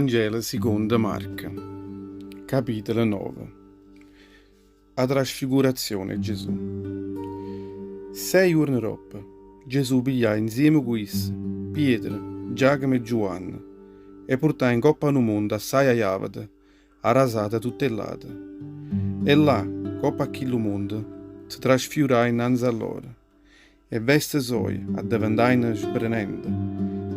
Vangelo sicondo Marco, capitolo 9. 'A trasfigurazione 'e Gesù. Sei juorne doppo, Gesù pigliaje nzieme cu isso Pietro, Giacomo e Giuanne e purtaje ncopp' a nu monte assaje aiaveto, arrasate 'a tutt' 'e late. E là, ncopp' a chillu monte, se trasfiuraje nnanze a loro. E veste soje addeventàino sbrennente,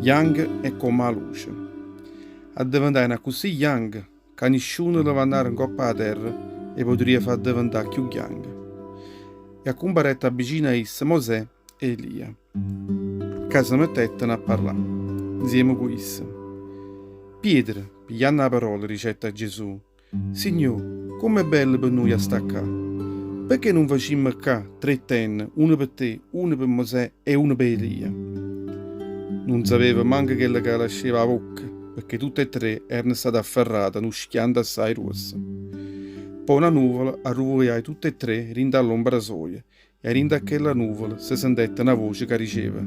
janche e comm' 'a luce. Addeventàino accussì janche ca nisciuno levannaro ncopp' 'a terra 'e potrìa fa addeventà cchiù janche. E accumparette abbicino a isso Mosè e Elia, ca se mettettero a parlà nzieme cu isso. Pietro, piglianno 'a parola, dicette a Gesù, Signò, comm'è bello pe nuje a sta ccà! Pecché nun facimmo ccà tre tenne, una pe te, una pe Mosè e una pe Elia? Nun sapeva manco chello ca l'asceva 'a vocca, pecché tutte e tre erano state afferrate 'a nu schianto assaje gruosso. Po' na nuvola arruvugliaje tutte e tre dint' 'a ll'ombra soja e 'a dint' 'a chella nuvola se sentette na voce ca diceva,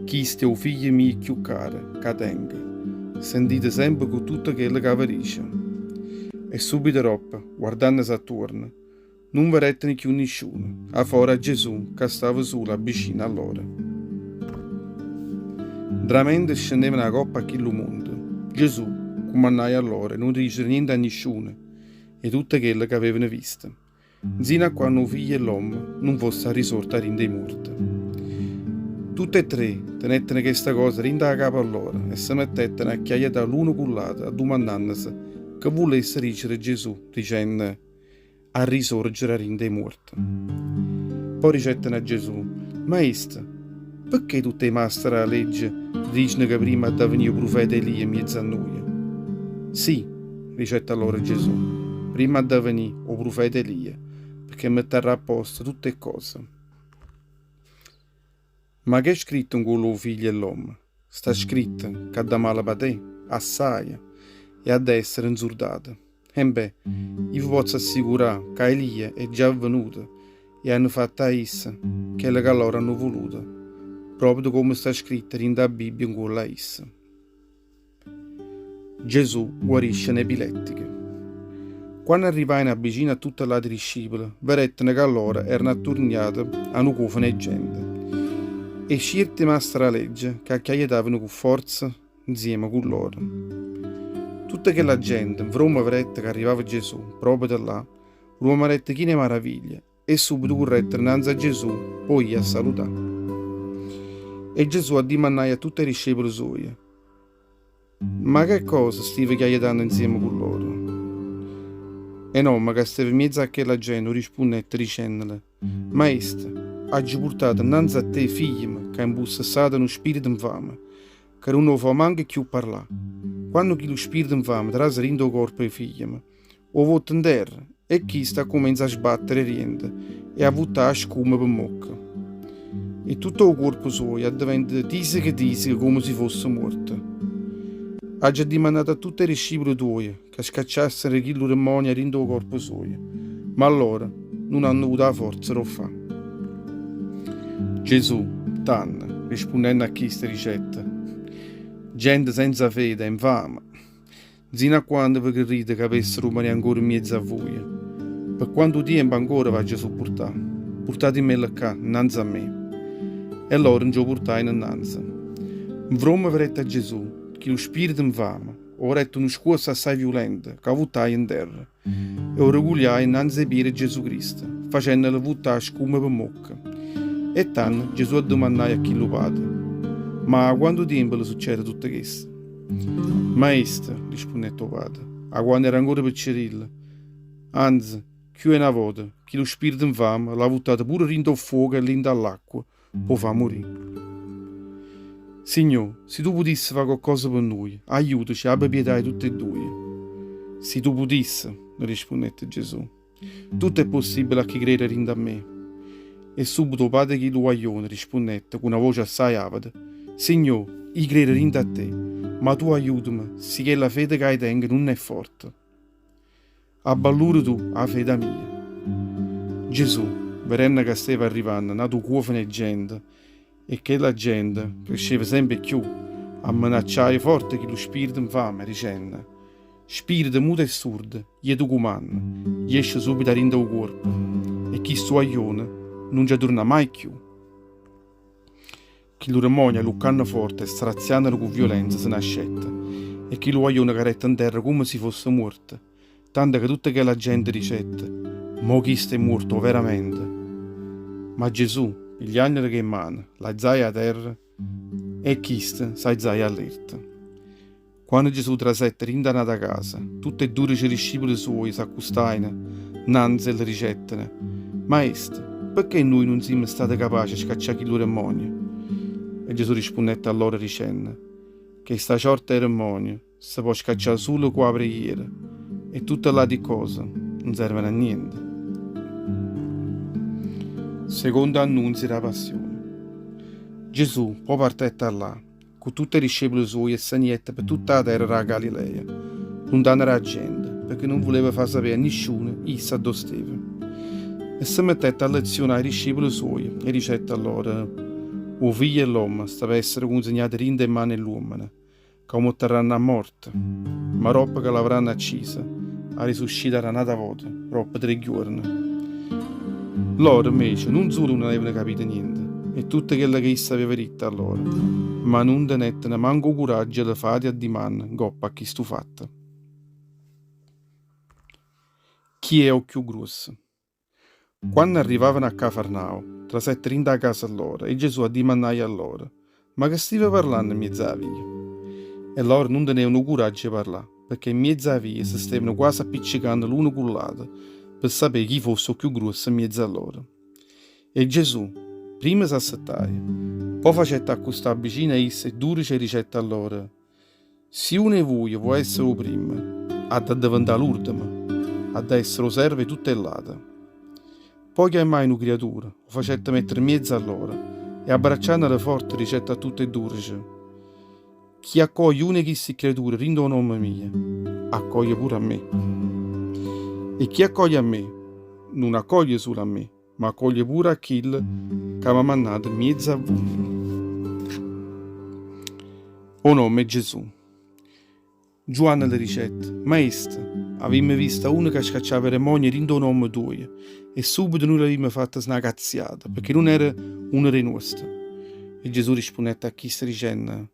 Chisto è 'o figlio mio cchiù caro ca tengo, sentite sempe cu tutto chello ca ve dice. E subito doppo, guardannese attuorno, nun vedetteno cchiù nisciuno, 'a fora a Gesù ca stava sulo abbicino a loro. Ntramente scennevano 'a coppa a chillu monte, Gesù cummannaje a loro 'e nun dicere niente a nisciuno 'e tutto chello c'avevano visto. Nzino a quanno 'o Figlio 'e ll'ommo nun fosse arrisorto 'a dint' 'e muorte. Tutte e tre tenetteno chesta cosa dint' 'a capa lloro e se mettetteno a chiaietà l'uno cu ll'ato addumannannese che vulesse dicere Gesù dicenno, A risorgere 'a dint' 'e muorte. Po' dicetteno a Gesù, Maestro, pecché tutt' 'e mastre d' 'a legge diceno ca primma ha da venì 'o prufeta Elia mmiez'a nuje? Sì, Dicette allora Gesù, Primma ha da venì 'o prufeta Elia, pecché mettarrà a posto tutt' 'e ccose. Ma ch'è scritto 'ncuollo 'o Figlio 'e ll'ommo? Sta scritto ch'ha da malapatè assaje e ha da essere 'nzurdato. Embè, io ve pozzo assicurà ca Elia è già venuto e hanno fatto a isso chello ca loro hanno vuluto, proprio comme sta scritto dint' 'a Bibbia 'ncuollo a isso. Gesù guarisce n'epilettico. Quanno arrivajeno abbicino a tutte ll'ate discipule, vedetteno ca lloro erano atturniate 'a nu cuofano 'e gente e cierti mastre d' 'a legge ca chiaietavano cu forza nzieme cu lloro. Tutta chella gente, nfromma vedette ca arrivava Gesù proprio là, rummanette chino 'e maraviglia E subito currettero 'nnanze a Gesù p' 'o jì a salutà. E Gesù addimannaje a tutt' 'e discepole suoje, Ma che cosa stive chiaietanno 'nzieme cu loro? E n'ommo ca steva 'mmiezzo a chella gente 'o rispunnette dicennole, Maestro, aggio purtato 'nnanze a te figliemo ca è 'mpussessato 'a nu spirito 'nfame, ca nun 'o fa manco cchiù parlà. Quanno chillu spirito 'nfame trase dint' 'o corpo 'e figliemo, 'O votta 'nterra e chisto accumenza a sbattere 'e riente e a vuttà 'a scumma pe 'mmocca. E tutto 'o cuorpo suojo addeventa tiseche tiseche comme si fosse muorto. Aggio addimannato a tutt' 'e discipule tuoje ca scacciassero chillu demmonio 'a dint' 'o corpo suojo, ma lloro nun hanno avuto 'a forza d' 'o ffà. Gesù, tanno, rispunnenno a chisto, dicette, Gente senza fede e 'nfama! Nzino a quando ve crerite ca avesse rummanè ancora 'mmiezzo a vuje? Pe quantu tiempo ancora v'aggia suppurtà? Purtatimmelle ccà, 'nnanze a me. E lloro nce 'o purtajeno 'nnanze. Nfromme verette a Gesù, chillu spirito 'nfame, 'o dette nu scuosso assaje viulento ca 'o vuttaje 'nterra e 'o regugliaje 'nnanze 'e piede 'e Gesù Cristo, facennole vuttà 'a scumma pe 'mmocca. E tanno Gesù addumannaje a chillu pate, Ma 'a quantu tiempo le succede tutto chesto? Maestro, rispunnette 'o pate, 'a quanno era ancora piccerillo, anze, cchiù 'e na vota, chillu spirito 'nfame l'ha vuttato pure dint' 'o ffuoco e dint' 'a ll'acqua p' 'o fa murì. Signò, si tu putisse fa coccosa pe nuje, aiutace, abbe pietà 'e tutt' 'e dduje. Si tu putisse, le rispunnette Gesù. Tutto è possibile a chi crere dint' a me. E subito 'o pate 'e chillu guaglione rispunnette cu na voce assaje àveta, Signò, i' crero dint' a te, ma tu aiutame si chella fede ca i' tengo nun è forte. Abballure tu 'a feda mia. Gesù, vedenno ca steva arrivanno n'atu cuofeno 'e gente, E chella gente cresceva sempe 'e cchiù. Ammenacciaje forte chillu spirito 'nfame, dicenno, Spirito muto e surdo, je te cumanno, jesce subito 'a dint' 'o cuorpo, e chistu guaglione nun ce turna mai cchiù. Chillu demonio alluccanno forte e straziannolo cu violenza se n'ascette, e chillu guaglione cadette 'nterra comme si fosse muorto, tanto ca tutta chella gente dicette, Mo chisto è muorto overamente! Ma Gesù, pigliannolo cu 'e mmane, l'aizaje 'a terra, e chisto s'aizaje allerta. Quanno Gesù trasette dint' 'a n'ata casa, tutt' 'e dudece discipule suoje s'accustajeno 'nnanze e le dicetteno, Maestro, pecché nuje nun simmo state capace 'e scaccià chillu demmonio? E Gesù rispunnette a loro dicenno, Chesta ciorta 'e demmonio se po' scaccià sulo cu 'a preghiera, e tutte ll'ati ccose nun serveno a niente. Secondo annunzio d' 'a Passione. Gesù po' partette 'a llà cu tutt' 'e discepule suoje e se ne jette pe tutt' 'a terra d' 'a Galilea, luntano d' 'a gente, pecché nun vuleva fa sapé a nisciuno isso addò steva. E se mettette a lezionà 'e discepule suoje e dicette a loro, 'O Figlio 'e ll'ommo sta pe essere cunzignato dint' 'e mmane 'e ll'uommene, ca 'o metterranno a morte, ma doppo ca l'avranno acciso, arrisuscitarà n'ata vota, doppo tre ghiuorne. Loro, invece, nun sulo nun avevano capito niente 'e tutto chello ca isso aveva ditto a loro, ma nun tenetteno manco 'o curaggio 'e le fa ati addimanne 'ncoppa a chistu fatto. Chi è 'o cchiù gruosso? Quanno arrivavano a Cafarnao, trasette dint' 'a casa lloro e Gesù addimannaje a lloro, Ma che stive parlanno 'mmiez' 'a via? E lloro nun tenevano 'o curaggio 'e parlà, pecché 'mmiez' 'a via se stevano quase appiccecanno l'uno cu ll'ato pe sapé chi fosse 'o cchiù gruosso 'mmiez' a lloro. E Gesù, primma s'assettaje, po' facette accustà vicino a isso 'e dudece e dicette a lloro, Si uno 'e vuje vò essere 'o primmo, ha da addeventà l'urdemo, ha da essere 'o servo 'e tutte ll'ate. Poi chiammaje nu criaturo, 'o facette mettere 'mmiezzo a lloro e abbracciannolo forte dicette a tutte 'e dudece, Chi accoglie uno 'e chisti criature dint' 'o nomme mio, accoglie pure a me. E chi accoglie a me, nun accoglie sulo a me, ma accoglie pure a chillo ca m'ha mannato 'mmiezzo a vuje. O nomme 'e Gesù. Giuanne le dicette, Maestro, avimme visto a uno ca scacciava 'e demonie dint' 'o nomme tuoje e subito nuje l'avimme fatta na cazziata pecché nun era uno d' 'e nuoste. E Gesù rispunnette a chisto dicenno,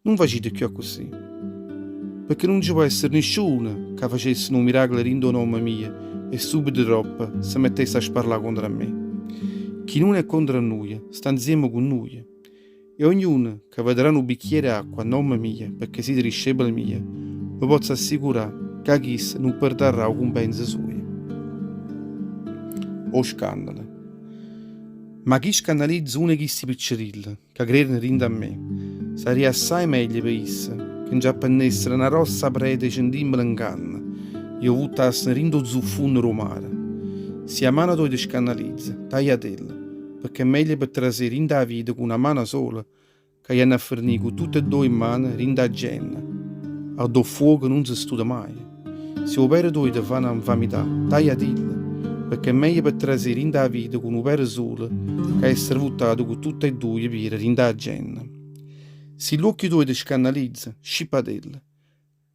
Nun facite cchiù accussì, pecché nun ce po' essere nisciuno ca facesse nu miracolo dint' 'o nomme mio e subito doppo se mettesse a sparlà contro a me. Chi nun è contro a nuje sta 'nzieme cu nuje. E ognuno ca ve darà nu bicchiere 'e acqua a nomme mio pecché site discepole mie, ve pozzo assicurà ca chisto nun perdarrà 'o cumpenso sujo. O scandalo. Ma chi scandalizza uno 'e chisti piccerille, ca crereno dint' a me, sarria assaje meglio pe isso che nce appennessero na grossa preta 'e centimmele 'ncanna e 'o vuttasseno dint' 'o zuffunno d' 'o mare. Si 'a mana toja te scannalizza, tagliatella, pecché è meglio pe trasì dint' 'a vita cu na mana sola ca jenno a fernì cu tutte e ddoje mmane dint' 'a genna, addò 'o ffuoco nun se stuta maje. Si 'o pere tuojo te fa na 'nfamità, tagliatillo, pecché è meglio pe trasì dint' 'a vita cu nu pere sulo ca essere vuttato cu tutt' 'e duje piere dint' 'a genna. Si ll'uocchio tuoje te scannalizza, scippatello,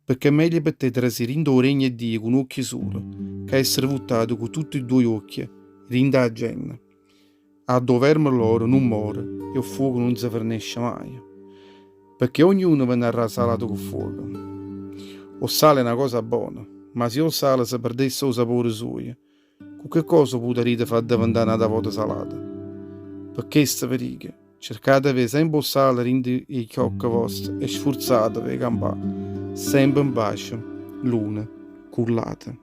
pecché è meglio pe te trasì dint' 'o regno 'e Dio cu n'uocchio sulo ca essere vuttato cu tutt' 'e duje uocchie dint' 'a genna, addò 'o verme lloro nun more e 'o ffuoco nun se fernesce maje. Pecché ognuno venarrà salato cu ffuoco. O sale è na cosa bona, ma si 'o sale se perdesse 'o sapore sujo, cu che cosa 'o putarite fa addeventà n'ata vota salato? Pe chesto ve dico, cercate 'e avé sempe 'o sale dint' 'e chiocche voste e sfurzateve 'e campà sempe 'npace l'uno cu ll'ate.